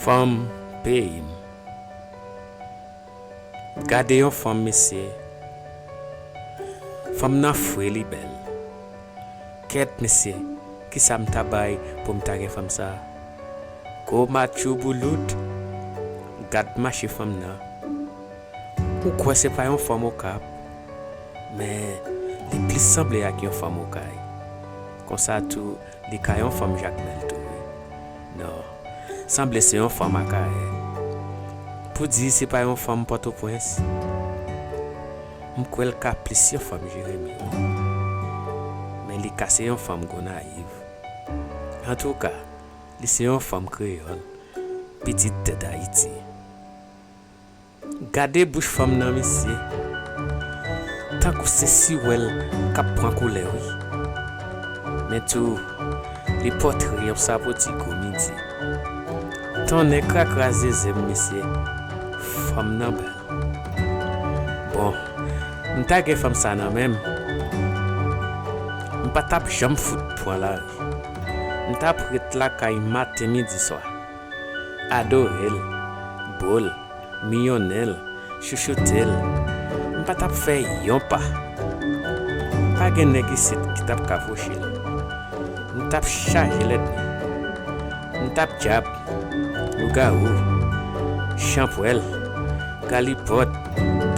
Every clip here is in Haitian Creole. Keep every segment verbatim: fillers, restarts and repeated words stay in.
Fanm peyi m. Gade yon fanm, mesye. Fanm nan fre, li bèl. Kèt, mesye, kisa m ta bay pou m ta gen fanm sa? Gwo matchou boulout. Gad mache fanm nan. Ou kwè se pa yon fanm Okap, men li plis sanble ak yon fanm Okay. Konsa tou, li ka yon fanm Jakmèl tou, wi. Non, sanble se yon fanm Akayè. Pou di se pa yon fanm Pòtoprens, m kwè l ka plis yon fanm Jeremi, wi. Men li ka se yon fanm Gonayiv. Antouka, li se yon fanm kreyòl, pitit tè Dayiti. Gade bouch fanm nan, mesye. Tankou se siwèl k ap pran koulè, wi. Men tou, li pòtre yon sapoti gwo midi. Tonnè krakra zeze m, mesye. Fanm nan bèl. Bon, m ta gen fanm sa nan men m, m pa t ap janm fout pran lari. M t ap ret lakay maten, midi, swa. Adore l, bo l, miyonnen l, chouchoute l. M pa t ap fè yon pa. Pa gen nèg isit ki t ap ka fouche l. M t ap chaje lènmi. M t ap djab, lougawou, chanpwèl, galipòt,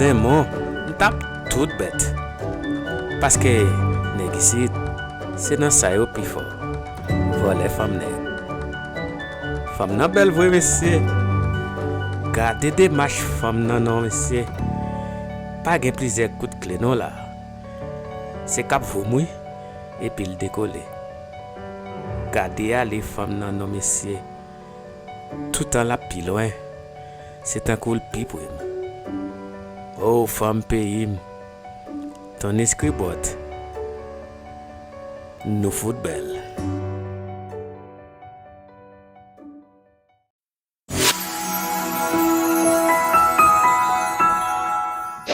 denmon, m t ap tout bèt. Paske nèg isit, se nan sa yo pi fò. Vòlè fanm nèg. Fanm nan bèl vre, mesye. Gade demach fanm nan non, mesye. Pa gen plizyè kout kle non la. Se k ap voum, wi, epi l dekole. Gade ale fanm nan non, mesye. Toutan l ap pi lwen. Se tankou l pi pre m. O, fanm peyi m. Ton eskribòt. Nou fout bèl.